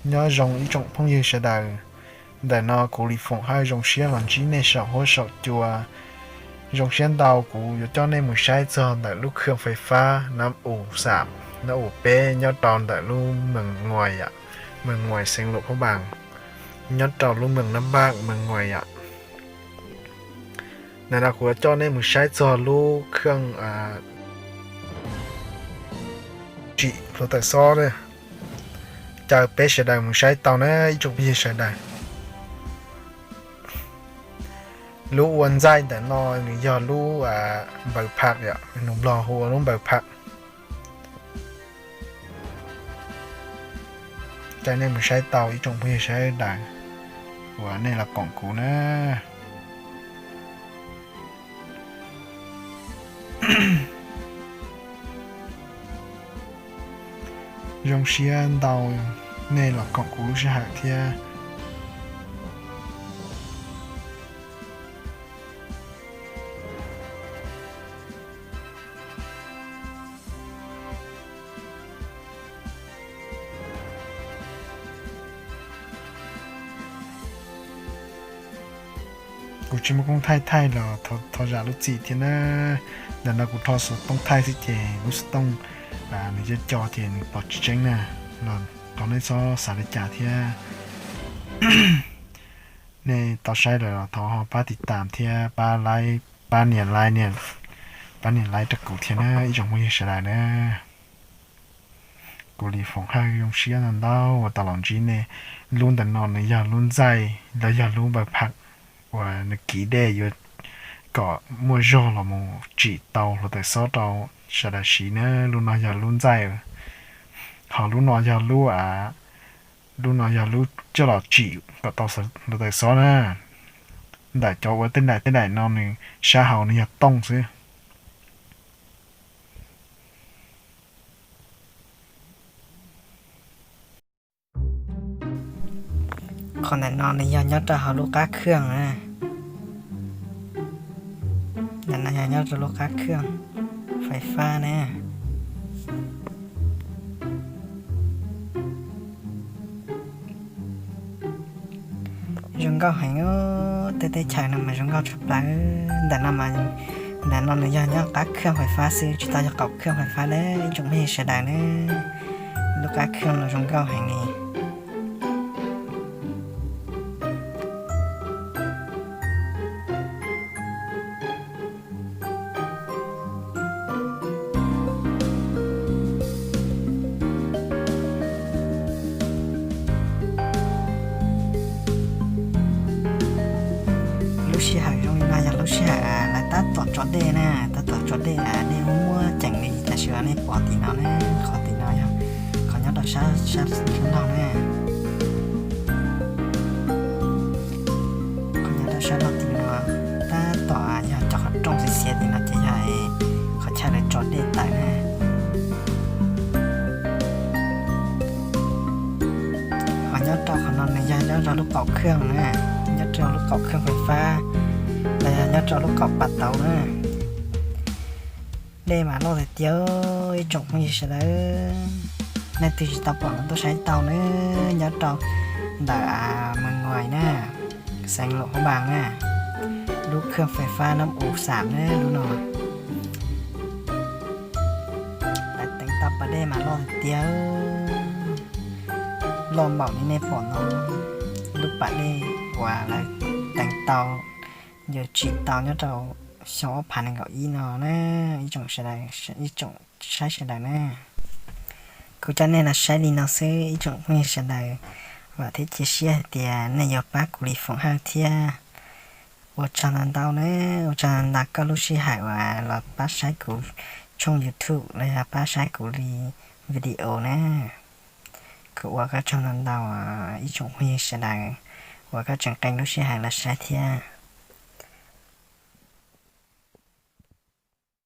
Nyob zoo ib tsoom phooj ywg sawv daws, ntawm no kuv Lis Foom Hawj zoo siab los ntsib nej saum huab saum cua. Zoo siab ntau kuv yuav coj nej mus saib txog ntawm lub khwj fais fab Nam U xam, Nam U peb nyob rau ntawm lub Mws Nguais yom, Mws Nguais xeev Luam Phab Npaas, nyob rau lub Mws Nam Npaj Mws Nguais yom. Ntawm no kuv yuav coj nej mus saib txog lub khwj tsim hluav taws xob, caw peb sawv daws mus saib tau na ib tsoom phooj ywg sawv daws. Lub ua ntxaij ntawm no nws yog lub npaws phaj yom, nws Nplog hu ua lub npaws phaj. Caw nej mus saib tau ib tsoom phooj ywg sawv daws uas nej los koom kuv na. Zoo siab ntau nej los koom kuv lub sij hawm thiab. Kuv tsis muaj koob thaij thaij los thov zam lub txim thiab na. Ntawm no kuv rho xov tooj thaij xwb ces lub xov tooj nws co co ces nws pom tsis tseeb na, los thov nej txhob xav li cas thiab. Nej tau saib lawm los thov ho pab tiv tam thiab pab nias like, pab nias like rau kuv thiab na ib tsoom phooj ywg sawv daws na. Kuv Lis Foom Hawj zoo siab ntau ntau uas tau los ntsib nej. Lub ntawm no nws yog lub ntxaij los yog lub npaws phaj uas nws kiv dej yuav kom muaj zog los mus tsim tau hluav taws xob rau sawv daws siv na. Lub no yog lub ntxaij, ho lub no yog lub, lub no yog lub coj los tsim kom tau hluav taws xob na. Ntawm cov ua tej daim tej daim no nws sab hauv nws yog tooj xwb. Qhov ntawm no nws yog nyob rau hauv lub qab khwj na. Ntawm no yog nyob rau lub qab khwj fais fab na. Zoo nkauj heev, tej teb chaws no mas zoo nkauj tshaj plaws. Ntawm no, ntawm no nws yog nyob qab khwj fais fab xwb, tsis tau yog qaum khwj fais fab na ib tsoom phooj ywg sawv daws na. Lub qab khwj no zoo nkauj heev li. Lub sij hawm zoo li no yog lub sij hawm lawv tab tom tso dej na, tab tom tso dej, dej muaj muaj ceem li tam sim no nej pom tim no na, qhov tim no yog qhov nyob rau sab laug na. Qhov nyob rau sab laug tim no tab tom yog cov qhov rooj xiav xiav tim no ces yog qhov chaw lawv tso dej tawm na. Ho nyob rau qhov no nws yog nyob rau lub qaum khwj na, nyob rau lub qaum khwj fais fab, los yog nyob rau lub qaum pas tauv na. Dej mas loj tiag tiag ib tsoom phooj ywg sawv daws. Leej twg tsis tau pom no tuaj saib tau na, nyob rau ntawm Mws Nguais na, xeev Luam Phab Npaas na. Lub khwj fais fab Nam U xam na lub no. Lawv teev tau pas dej mas loj tiag tiag, loj npaum li nej pom no. Lub pas dej uas lawv teev tau yuav tsim tau nyob rau xyoo ob phav nees nkaum ib no na, ib tsoom sawv daws, ib tsoom saib sawv daws na. Kuv coj nej los saib li no xwb ib tsoom phooj ywg sawv daws, vam thiab cia siab hais tias nej yuav pab kuv Lis Foom Hawj thiab. Ua tsaug ntau ntau na, ua tsaug ntau ntau koj lub sij hawm uas los pab saib kuv tshooj YouTube los yog pab saib kuv li video na. Kuv ua koj tsaug ntau ntau ib tsoom phooj ywg sawv daws uas koj tseem qee lub sij hawm los saib thiab.